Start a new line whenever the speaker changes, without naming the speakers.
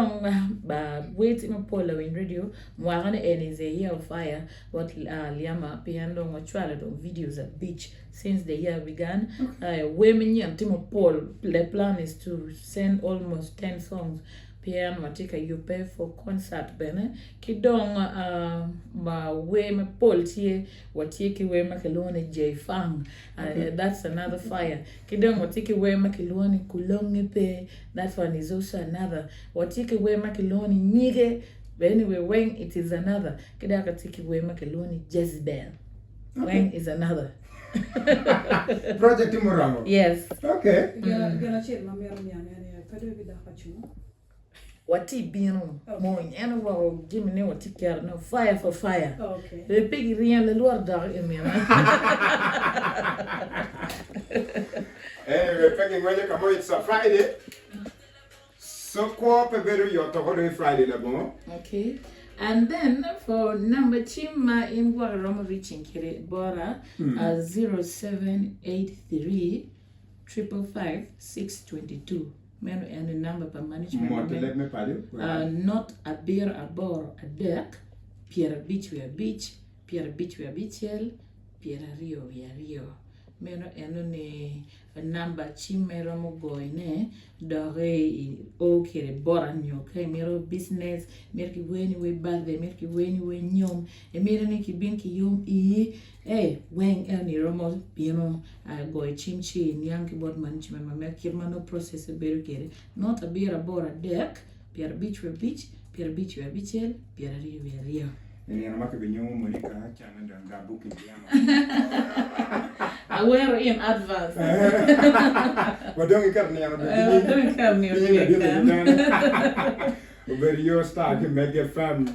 dong wer tye mapol lawiny radio mwaka ni eni is a year of fire bot Lyama pien dong wacwalo dong videos abic since the year began wer manyen tye mapol the plan is to send almost 10 songs pien watye ka yubbe for concert bene ki dong wer mapol tye watye ki wer ma kilwongo ni Jay Fang that's another fire ki dong watye ki wer ma kilwongo ni Kulongi Pe that one is also another watye ki wer ma kilwongo ni Nyige anyway weng it is another ki dok watye ki wer ma kilwongo ni Jezebel weng is another.
Project tye muromo?
Yes.
Okay.
Gin acel ma mito niang en aye pe dong ibidok ka cung.
Watye bino mony en oweko jami ne watye keto ne fire for fire
Okay.
Pe giryene lworo dok i mine.
Anyway, pe gingwenyo ka mo it's a Friday. So kwo pe bedo yot toko dong i Friday labongo.
Okay. And then for number cim ma in gwok iromo reaching kwede bota 0783 555 622 meno en ni number pa management
Mot i leb me paco.
Not abiro aboro adek pyerabic wiye abic pyerabic wiye abicel pyeraryo wiye aryo meno eno ni namba cim ma iromo goyone dok i o kwede bota nyo ka imito business imito ki weni wer birthday imito ki weni wer nyom imito ni kibin kiyum iyi ee weng eno ni iromo bino goyo cim ci iniang ki bot management ma mege kit ma nongo process bedo kwede not abiro aboro adek pyerabic wiye abic pyerabic wiye abicel pyeraryo wiye aryo.
I nino ma kibinyomo Monica canne dong ga booking dyama.
Awero in advance.
Wadong iketo nino dong
Eh, wadong iketo nino
Pinyi
dwe
ladit
kan.
Obedo yo star ki Meg FM.